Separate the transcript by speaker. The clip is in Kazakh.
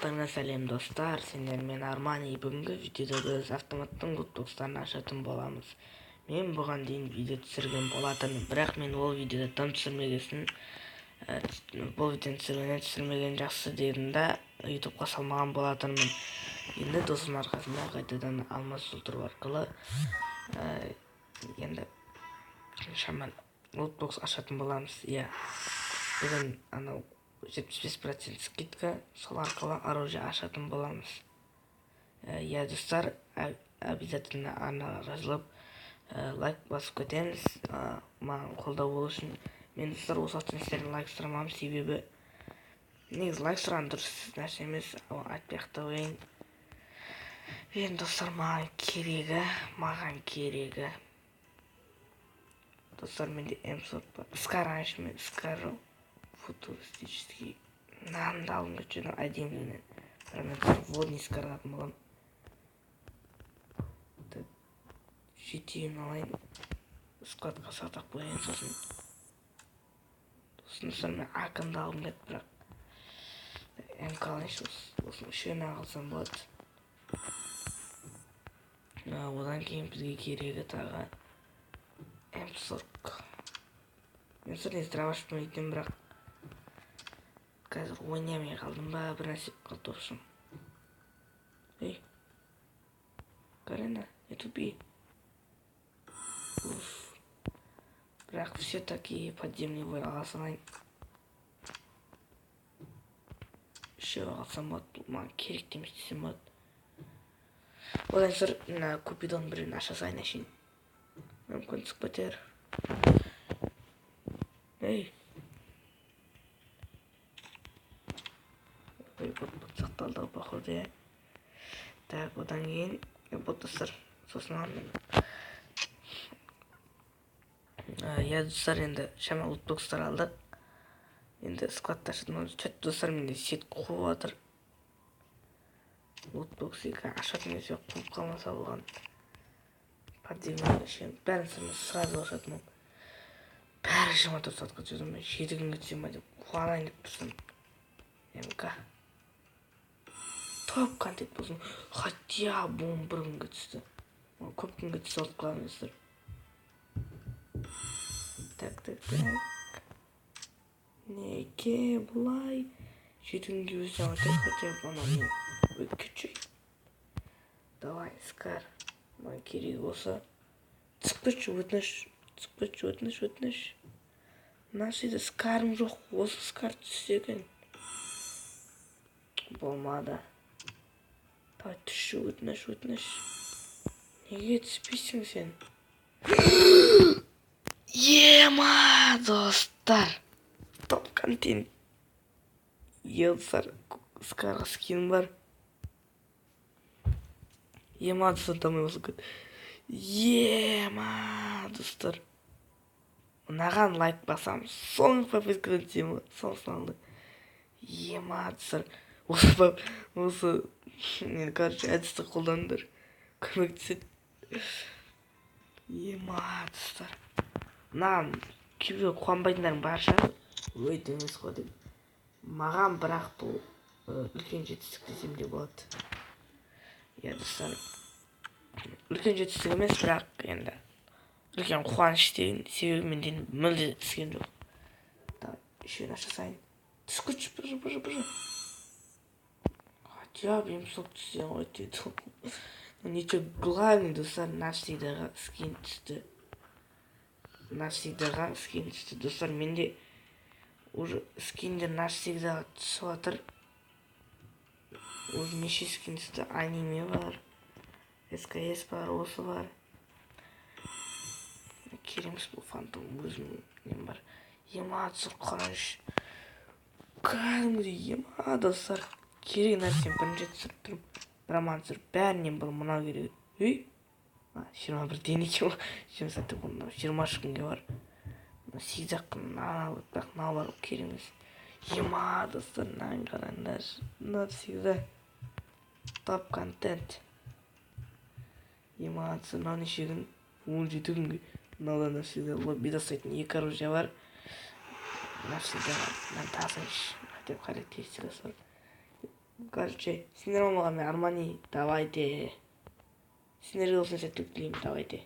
Speaker 1: Барлықтарыңа сәлем, достар, сендермен Армани. Бүгінгі видеода біз автоматтың лутбокстарын ашатын боламыз. Мен бұған дейін видео түсірген болатынмын, бірақ мен ол видеода тым түсірмегесін, бұл видеоны түсіргеннен түсірмеген жақсы дедім да, ютубқа салмаған болатынмын. Енді досым арқасында қайтадан алмаз толтыру арқылы енді шаман лутбокс ашатын боламыз. Иә, бүгін анау 75% скидка, сол арқылы оружие ашатын боламыз. Иә, достар, обязательно арнаға жазылып, лайк басып кетеміз, маған қолдау болу үшін. Мен, достар, осы уақытта сіздерден лайк сұрамамын, себебі негізі лайк сұраған дұрыс нәрсе емес, айтпай ақ та қояйын. Енді, достар, маған керегі, достар, менде М40 бар, скар мен скар футуристический нанды алғым келіп жүр, әдемілігінен. Бірақ мен водный скар алатын боламын. Жетеуін алайын, складқа сақтап қояйын. Сосын, достар, мен АК-ны алғым келді, бірақ МК алайыншы. Осының үшеуін алсам болады. Одан кейін бізге керегі тағы М40. М40 негізі дробашпен ойнайтынмын, бірақ қазір ойнамай қалдым ба, бір нәрсе қалды, в общем. Эй, Карена, не тупи. Уф. Бірақ все таки подземный бой ала салайын, үшеу алсам болады, бұл маған керек те емес десем болады. Одан соң мына купидон біреуін аша салайын әшейін, мүмкін түсіп кетер. Ей, ой, бот, бот сақталды походу, иә. Так, одан кейін бот, достар, сосын аламын. Иә, достар, енді шамалы лутбокстар алдық, енді складта ашатын боламыз. Чё, достар, менде сеть қуып жатыр. Лутбокс екі ашатын кезде қуып қалмаса болған. Подземный ішемін, бәрін сразу ашатын боламын. Бәрі 24 сағатқа түседі ме, 7 күнге түсе ма деп қуанайын деп тұрсам, МК топ контент болсын, хотя бы 11 күнге түсті. Көп күнге түсе алып қаламын, достар. Так, так, так, неге бұлай? 7 күнге өзі өтеді, хотя бы анау не кетші. Давай, скар маған керегі болса, түсіп кетші, өтініш, түсіп кетші, өтініш, өтініш. Мына жерде скарым жоқ, осы скар түссе екен. Болмады. Давай, түсші, өтініш, өтініш. Неге түспейсің сен? Ема, достар, топ контент. Е, достар, скарға скин бар. Ема, достар, давай басып кет. Ема, достар, мынаған лайк басамыз, соңғы попыткадан түсемін, соңғысын алды. Ема, достар, осы мен, короче, әдісті қолданыңдар, көмектеседі. Ема, достар, мынаған кейбіреу қуанбайтындарың бар шығар, өйтіп емес қой деп. Маған бірақ бұл үлкен жетістік десем де болады. Иә, достар, үлкен жетістік емес, бірақ енді үлкен қуаныш дейін, себебі менден мүлде түскен жоқ. Давай, үшеуін аша салайын. Түсіп кетші, боже, боже, боже, хотя бы М40 түссе ғой дейді. Ну ничего, главный, достар, навсегдаға скин түсті, навсегдаға скин түсті. Достар, менде уже скиндер навсегдаға түсіп жатыр. Уже неше скин түсті? Аниме бар, СКС бар, осы бар. Керек емес бұл фантом, өзімнің нем бар. Ема, достар, қараңызшы, кәдімгідей. Ема, достар, керек нәрсені бірінші рет түсіріп тұрмын, бірақ маған түсіріп бәрінен бұрын мынау керек. Ей, 21 ден екен ғой, 20 сәтте. Мынау 23 күнге бар, 8 ақ күн мынау, бірақ мынау бар, керек емес. Ема, достар, мынаны қараңдаршы, навсегда топ контент. Ема, достар, мынау неше күн? 17 күнге. Мынаудан навсегда лоббида ұстайтын екі оружие бар навсегда. Мынаны тасайыншы, хотя бы характеристикасы бар. Короче, сендер болмаған мен Армани. Давайте, сендерге осындай сәттілік тілеймін. Давайте.